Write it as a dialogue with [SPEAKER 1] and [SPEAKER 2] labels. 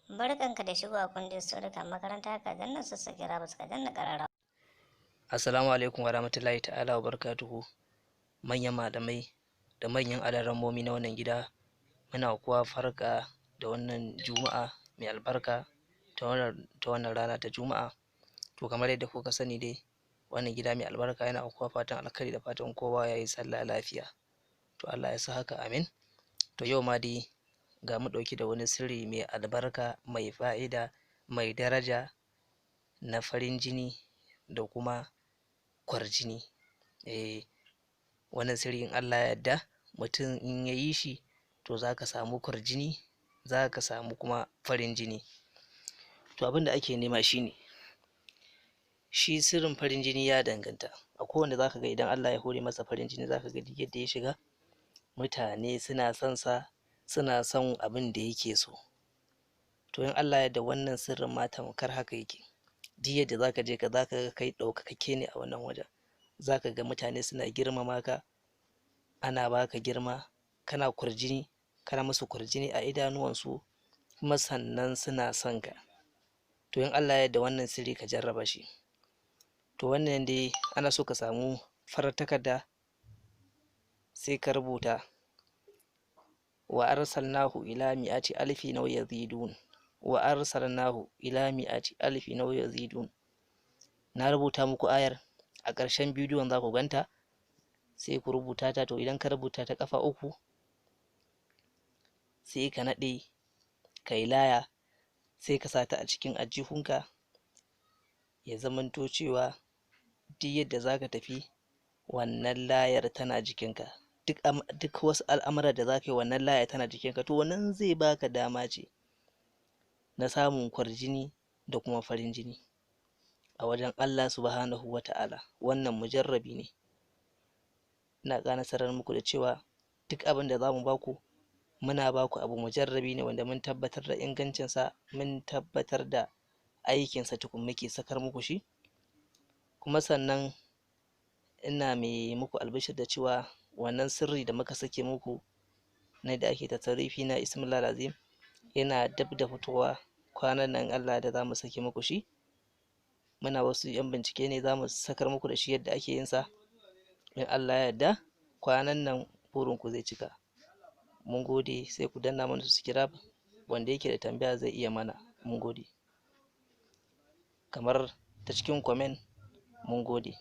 [SPEAKER 1] Barkanka da shigowa kundin sirrika makaranta, ka danna subscribe ka danna ƙararrawa.
[SPEAKER 2] Assalamu alaikum wa rahmatullahi ta'ala wa barakatuhu. Manyan malamai da manyan alarammomi na wannan gida, muna kuwa farka da wannan juma'a mai albarka ta wannan rana ta juma'a. To kamar yadda kuka sani dai, wannan gida mai albarka yana kuwa fatan alkhairi da fatan kowa ya yi sallah lafiya. To Allah ya sa haka, amin. To yau ma dai ga mu ɗauke da wani sirri mai albarka, mai fa'ida, mai daraja na farin jini da kuma kwarjini. Wannan sirri in Allah ya yarda mutum in ya yi shi, to za ka samu kwarjini, za ka samu kuma farin jini. To abin da ake nema shine, shi sirrin farin jini ya danganta. Akwai wanda za ka ga idan Allah ya hore masa farin jini, za ka ga duk yadda ya shiga mutane suna son sa, suna son abin da yake so. To in Allah ya yarda wannan sirrin ma tamkar haka yake. Duk yadda za ka je ka, za ka ga kai ɗaukakakke ne a wannan wajen. Za ka ga mutane suna girmama ka, ana baka girma, kana kwarjini, kana musu kwarjini a idanuwansu, kuma sannan suna son ka. To in Allah ya yarda wannan sirri ka jarraba shi. To wannan dai ana so ka samu farar takarda, sai ka rubuta wa arsalnahu ila mi'ati alfi naw yazidun, wa arsalnahu ila mi'ati alfi naw yazidun. Na rubuta muku ayar a ƙarshen bidiyon, za ku ganta, sai ku rubuta ta. To idan ka rubuta ta ƙafa uku, sai ka naɗe ka yi laya, sai ka sa ta a cikin aljihunka, ya zamanto cewa duk yadda za ka tafi wannan layar tana jikinka. Duk wasu al'amura da za ka yi, wannan laya tana jikinka. To wannan zai baka dama ce na samun kwarjini da kuma farin jini a wajen Allah subhanahu wa ta'ala. Wannan mujarrabi ne. Ina ƙara sanar muku da cewa duk abin da za mu baku, muna baku abu mujarrabi ne wanda mun tabbatar da ingancinsa, mun tabbatar da aikinsa tukun muke sakar muku shi. Kuma sannan ina mai muku albishir da cewa wannan sirri da muka sake muku na da ake tasarifi na Ismullah Azim yana dab da fitowa kwanan nan, Allah da za mu sake muku shi. Muna wasu 'yan bincike ne, za mu sakar muku da shi yadda ake yin sa. In Allah ya yarda kwanan nan burinku zai cika. Mun gode, sai ku danna mana subscribe. Wanda yake da tambaya zai iya mana. Mun gode. Kamar ta cikin comment, mun gode.